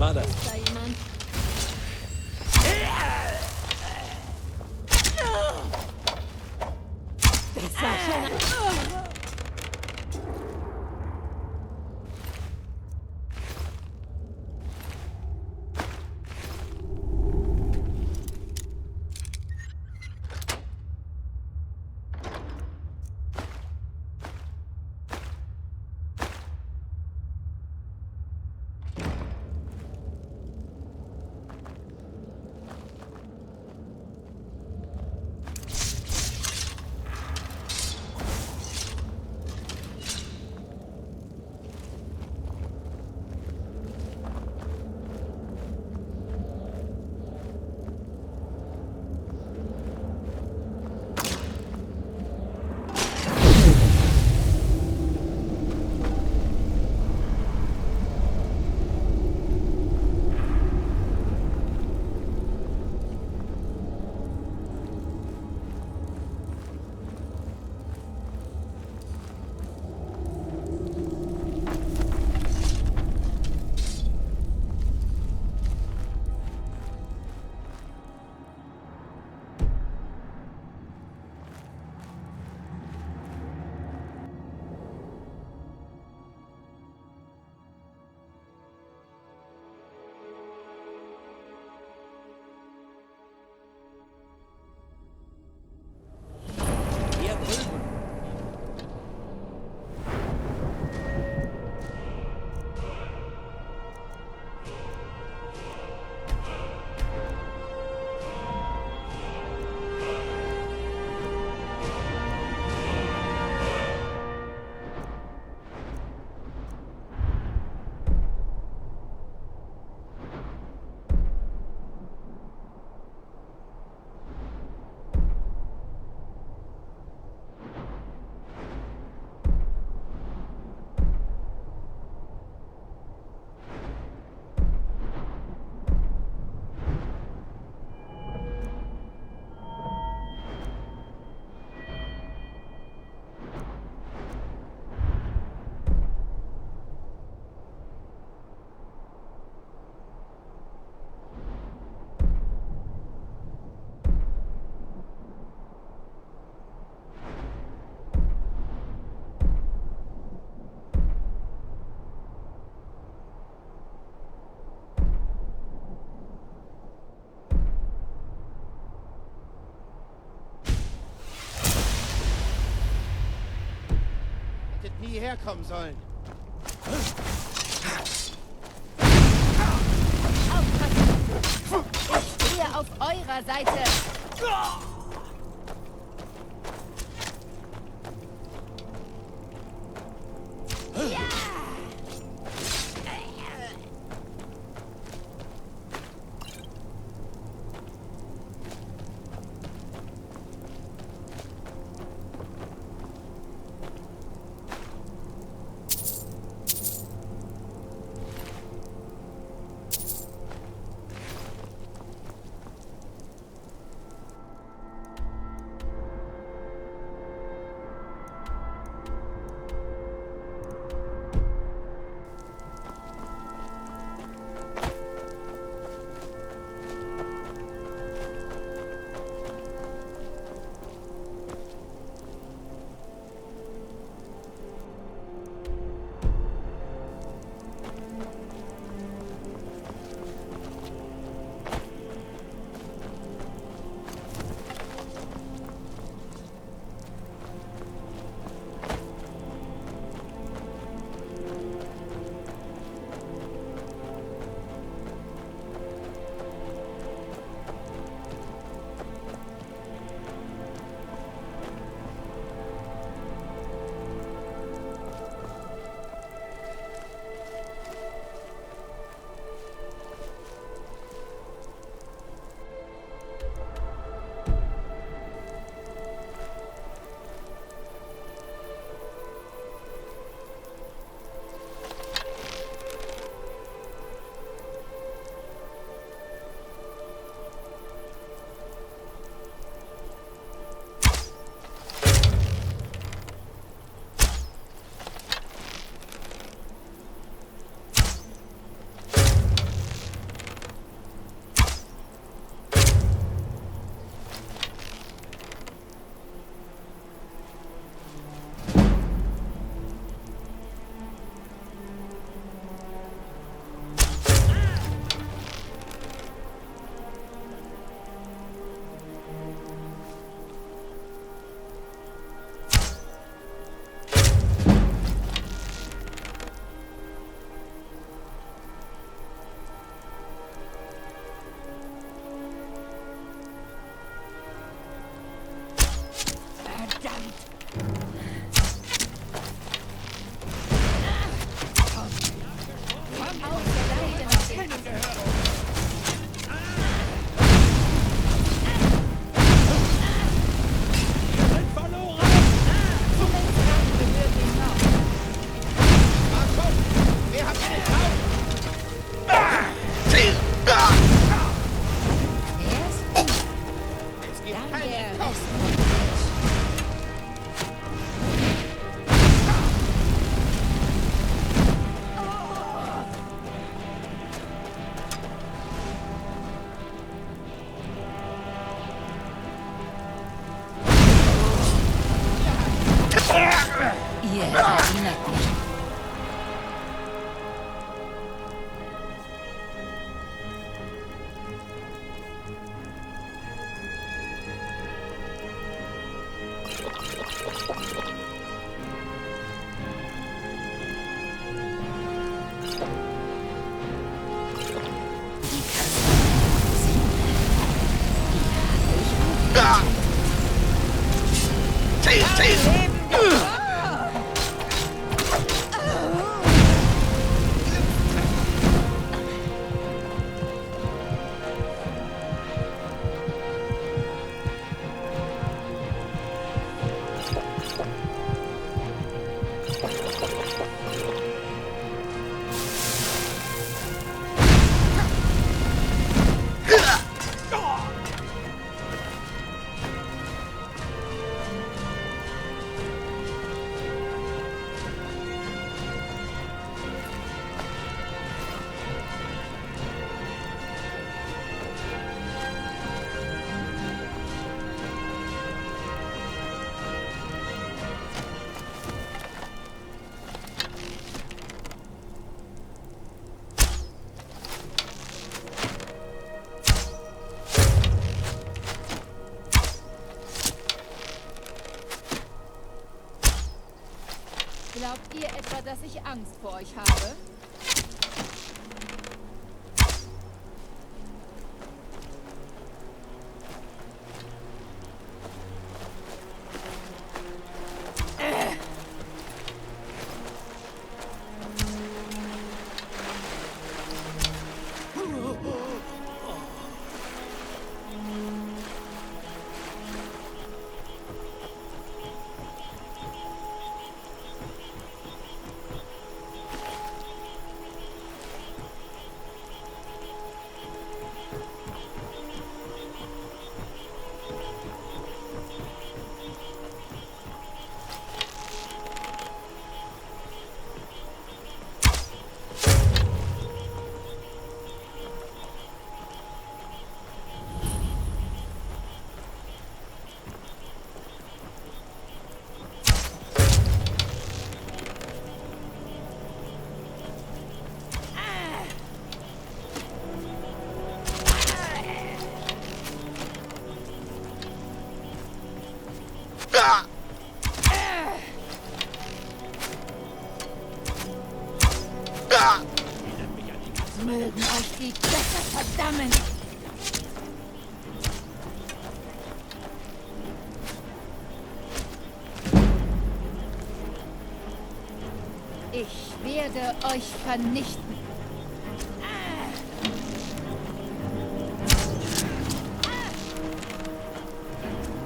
Was war das? Ist da jemand? Das war schon. Hier drüben. Hättet nie herkommen sollen. Aufpassen! Ich stehe auf eurer Seite! Ihnen gehört. Wir sind verloren. Himmels Rang gehört den Nord. Ach schon, wir haben eine Frau. Erst du, Es gibt dann kein der Entkommen. Rest von euch. Ihr erinnert mich. Die Kasse meiner Cousine. Die habe ich auch. Glaubt ihr etwa, dass ich Angst vor euch habe? Mögen euch die Götter verdammen! Ich werde euch vernichten.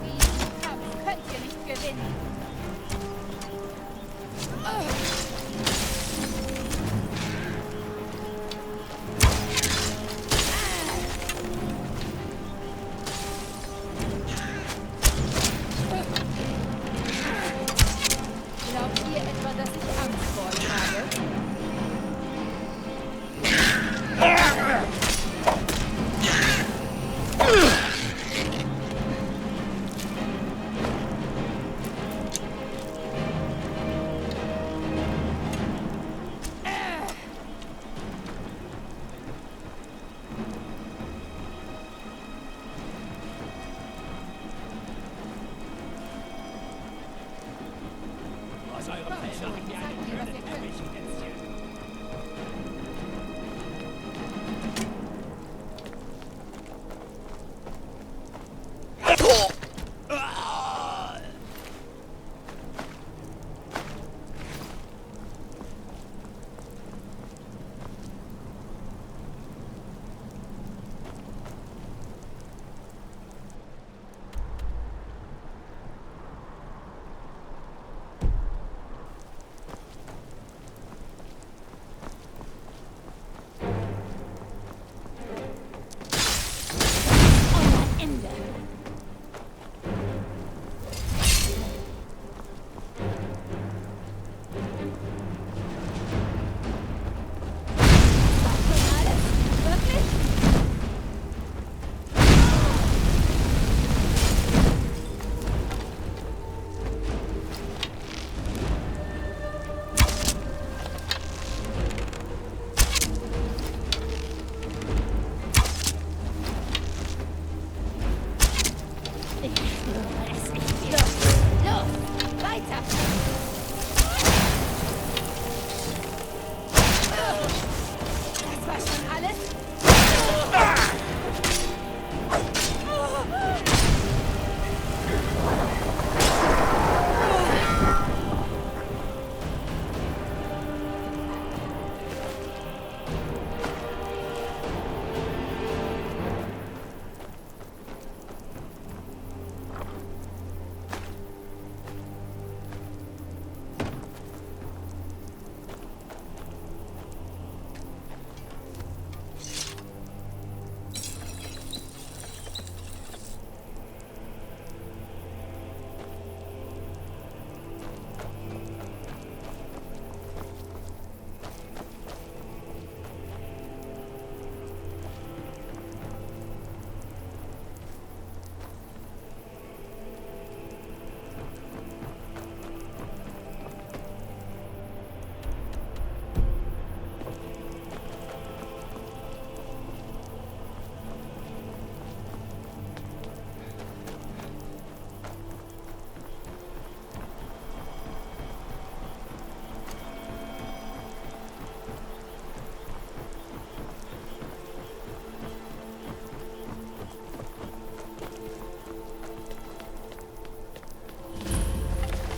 Diesen Kampf könnt ihr nicht gewinnen. Glaubt ihr etwa, dass ich Angst vor euch habe? alles?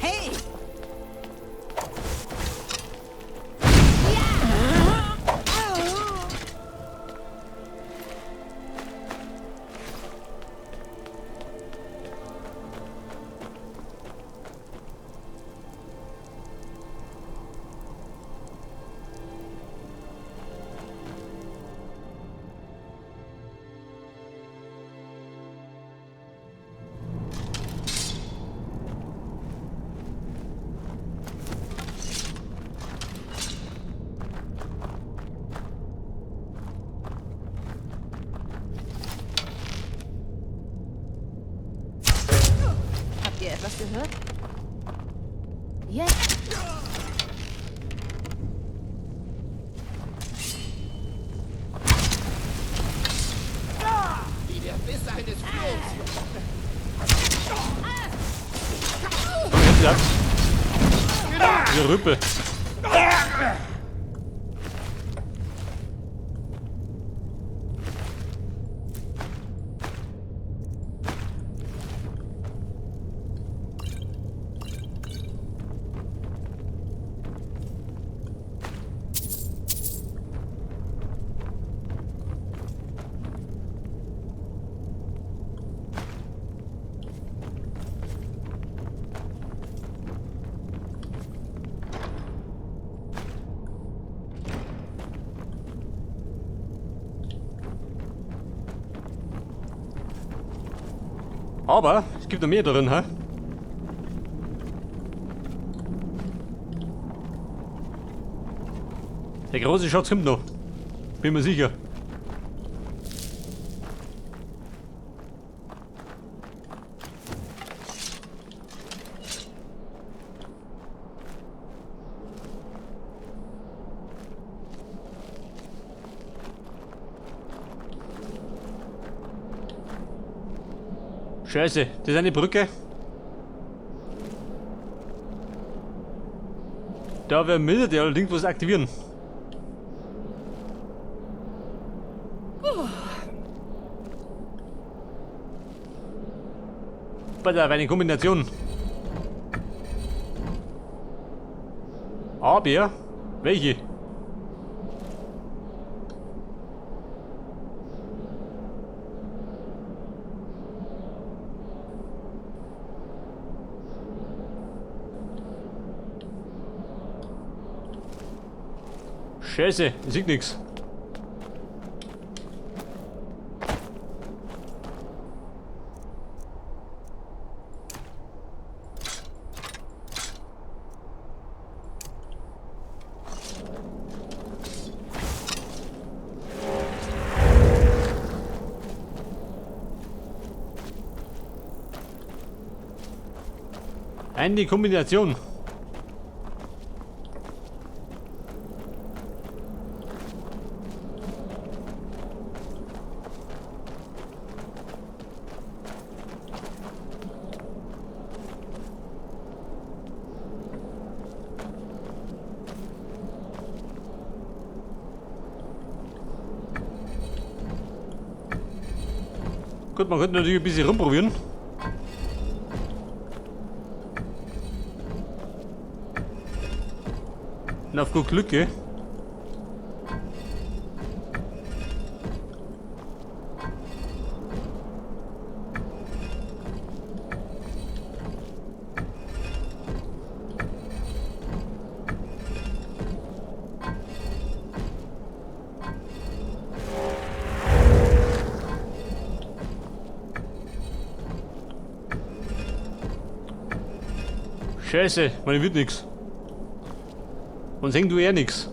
Hey! Habt ihr etwas gehört? Jetzt! Wie der Biss eines Flohs. Jetzt hat's. Diese Rüppe. Aber es gibt noch mehr drin, hä? Der große Schatz kommt noch. Bin mir sicher. Scheiße, das ist eine Brücke. Da wäre Milde, der allerdings was aktivieren. Bei der eine Kombination. Aber welche? Scheiße, ich sehe nix. Eine Kombination. Gut, man könnte natürlich ein bisschen rumprobieren. Und auf gut Glück, gell? Scheiße, man wird nix. Und sehen du nix.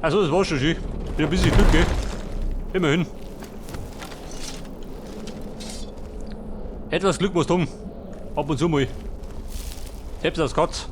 Also das war schon schön. Wieder ein bisschen Glück, gell? Immerhin. Etwas Glück musst du haben. Ab und zu mal. Selbst als Katz.